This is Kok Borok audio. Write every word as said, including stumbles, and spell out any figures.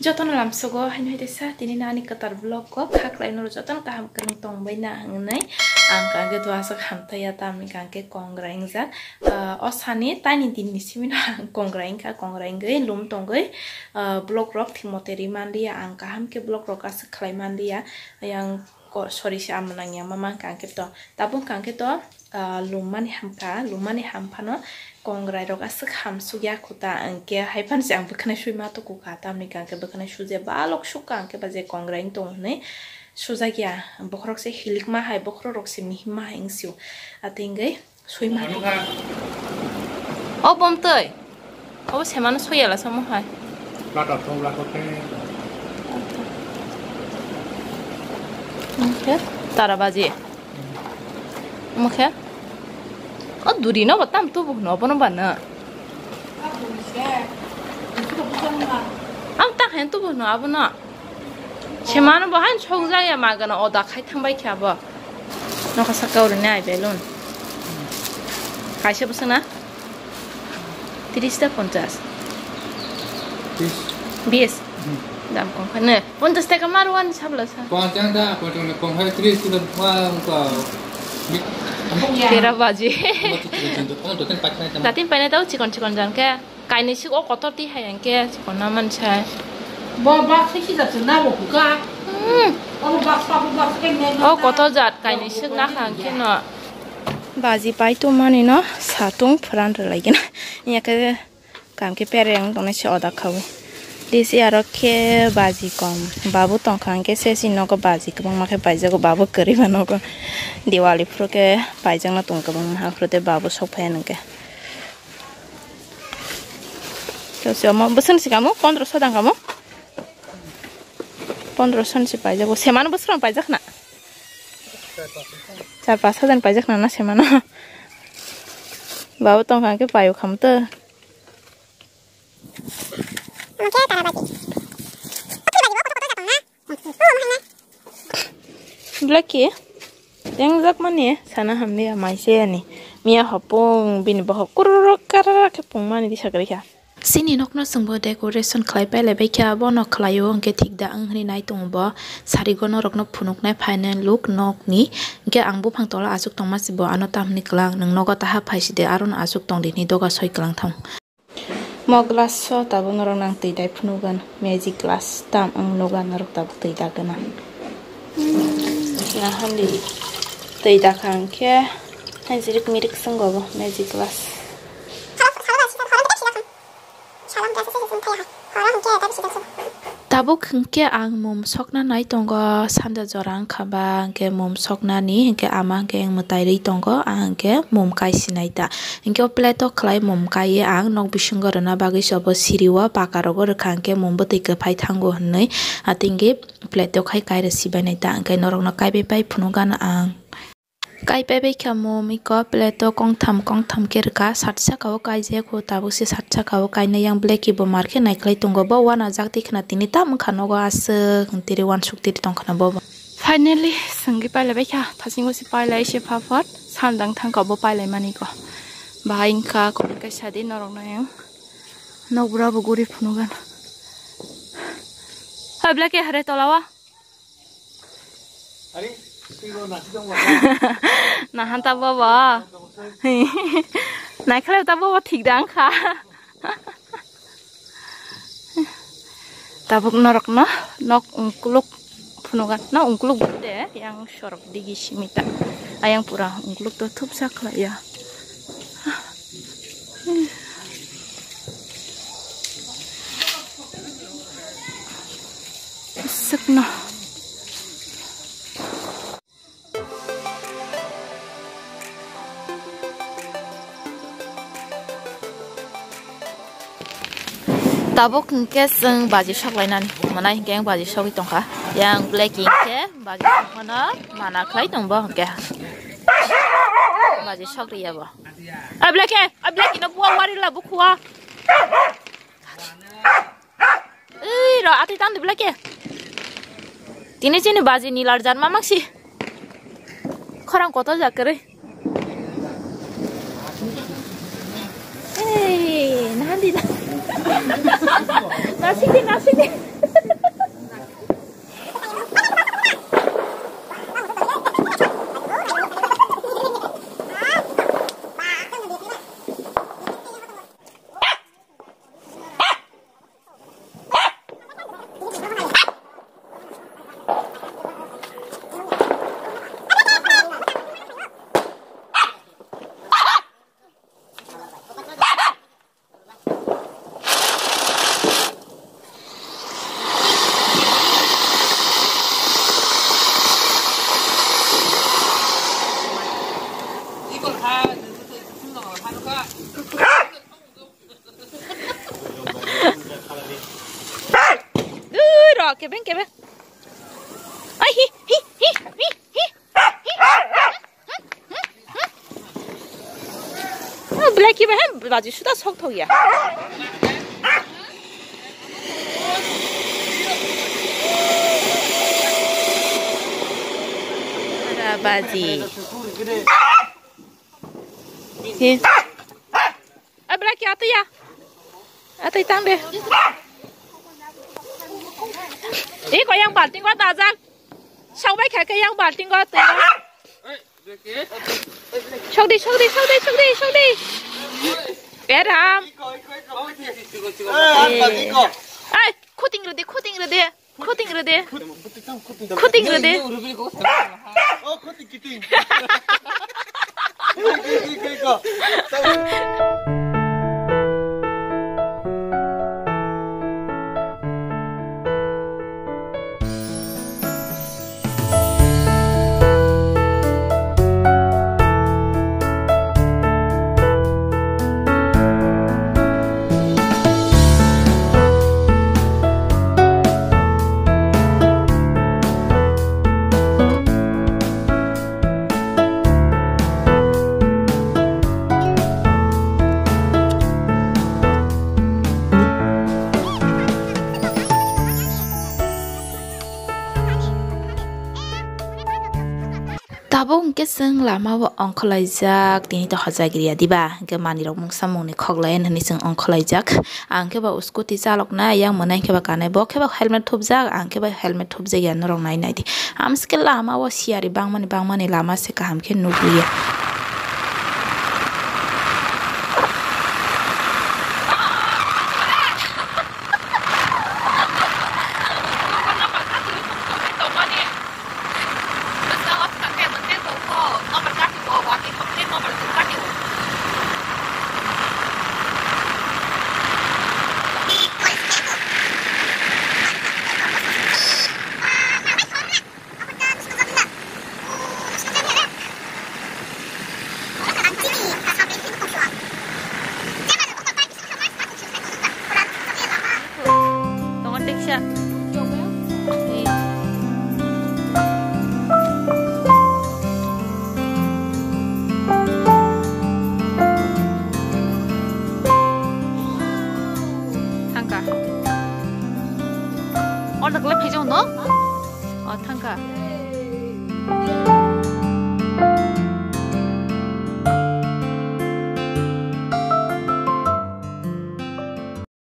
Jotono lamsogo haino hai teisa tini nani kwtal vlog o kha khlai no jotono kaham kwrwng tong bai na hinwi ang kangke duha aswk hamthai ya tamni kangke kongrai wngjak. Ah, o sani taini din ni simi no ang kongrai wngkha, kongrai wngwi lum tongwi, ah, vlog rok thik mote ri manliya, ang kaham khe vlog rok aswk khlai manliya. Yang ko-, sorry se amo nang yang ma mang kangke to. Tabuk kangke to, ah, lummani hamkha, lummani hamphano kongrai rok aswk hamsuk ya khuta, hwnkhe hai phano se ang bwkhwnai sui ma tuku kha, tamni kangke bwkhwnai suje balok suk kha, hwnkhe ba je kongrai wng tong hwnwi sujak ya, bokhorok se hilikma hai, bokhorok rok se mihimma hai wng sio, atwngwi sui ma tuku. O bom twi. Obo semano soyala samo hai. Lata thong lata theng. Oke, tara baji. Oke. O duri no tam tu bu no bono bana. Am ta hen tu bu no abono. Semano bo hain sokjak ya magana oda khai thang bai kha bo. Nokha saka uri nai belun. Kaisa bwswk na? Tris ta ponchas. Tris. Bis. Hmm. Dam kong kha ne. Ponchas taka maruan sabla sa. Ponchas da, ponchas na kong hai tris ta ma ko. Tera baji. Datin paina tau chikon chikon jan ke. Kainwi swk o kotor twi hai hwnkhe chikon na mansai. Bo bak se sida se na bo kha. Hmm. Obo bak sa bo bak se ne. O kotor jat kainwi swk na kha hwnkhe no. Baji pai tongmani no satung phuran rwlai gina. Yakhe kam khe pere wng tongnai se oda khaui. Disi aro khe baji kom. Babu tongkha hwnkhe se si nogo baji kwbangma khe paijago, babu kwrwi ba nogo. Diwali phuru khe paijakno tong kwbangma, aphuru tei babu sok phaiya hwnkhe. Tosi omo bwswk ni swkang mo pondro so dang kamo. Pondro so ni se paijak bo. Semano bwswk rang paijak na? Char pas hajar paijak na, na semano. Babu tong kha khe paio kham to. Blacky, tengjak mani sana hamliya maise ani. Miya hopung bini bohok kururuk kararok khe pungmani disa kwrwi kha. Chini nokno chwngbo decoration khlai pailai bai kha, bono khlaio hwnkhe thik da wng hwnwi nai tongo bo. Sarigo norokno phunuknai phainai look nokni, hwnkhe ang buphang tola achuk tongma se bo ano tamni kwlang, nwng nogo taha phaiside arono achuk tongdi hwnwi doga soi kwlang thang. Mo glass o tabuk norok nang twi dai phunukgwn, magic glass tam wng nukha norok tabuk twi dagwna. Nahali twi dakha hwnkhe hai jirik mirik swngo bo magic glass. Tabuk hwnkhe ang mum sokna nai tongo, sanja jora wngkha ba hwnkhe mum soknani, hwnkhe ama hwnkhe mwtai rwi tongo, ang hwnkhe mum kaisinai ta. Hwnkhe o plate o khlai mum kaiwi ang nok bisingo rwna bagwi se obo siri o paka rogo rwkha hwnkhe mum bwtwi kwphai thango hwnwi, atwngwi plate o khai kairwi sibainai ta, hwnkhe norokno kaibai pai phunukgano ang. Kai paibai kha mum iko plate o kongtham kongtham khe rwkha, sat saka o kaijak o tabuk se sat saka o kainai yang black bo mar khe naikhlai tongo, bo uanajak twi khna tini tam wngkha nogo aswk tiri uansuk tiri tong khna bo. Finally swngwi pailaibai kha, thasingo se pailai se phaphat sandang thangkha bo pailai mani ko. Bahai wngkha comment kaisa di norokno yang nok bura bo guri phunukgano. Hai black hai tola o. Nahan ta bobo. Naikhlai ta bobo thik dang kha. Tabuk norok no nok ungkuluk phunugan no ungkuluk de yang sorok digi simita. Ayang pura ungkuluk to thupsa khlaiya. Sukno. Tabuk hwnkhe chwng baji sok lainani, mwnai hwnkhe ang baji sogwi tongkha. Yang Blacky hwnkhe baji sokmano mana khlai tongbo hwnkhe. Baji sokriya bo. A Blacky, a Blacky no buwa wari la bukhua. Ei ro, atwi tang di Blacky. Tini chini baji ni larjan mamang si. Khorang kotor jak kwrwi. Ei, nahandi da. Nasik di, nasik di. Kebeng, kebeng. Ai, hi, hi, hi, hi, hi. Oh, belai khe bahai baji suda sok thok ya. Ada baji. Hi. Abra kya to ya? Atwi tang de. Iko yang balting ko dajak. Sok bai kha khe yang balting ko twi. Sok di, sok di, sok di, sok di, sok di. Eram. Ai, khuting rw di, khuting rw di. Khuting rw di. Khuting rw di. Oh, khuting kiting. Kiting, kiting, kiting, kiting. Tabuk hwnkhe chwng lama o ongkhorlaijak, tini to hojagriya diba? Hwnkhe manwirok mungsa mungni khoklai hwnwi chwng ongkhorlaijak. Ang khe ba scooty chaloknai, yang mwnai khe ba kanai, bo khe ba helmet thupjak, ang khe ba helmet thupjakya, norok nai naidi. Amsike lama o siyari bangmani bangmani lama se kaham khe nukliya. Tongo teksa. Thangka. Order khlai phaijakgo no? O, thangka.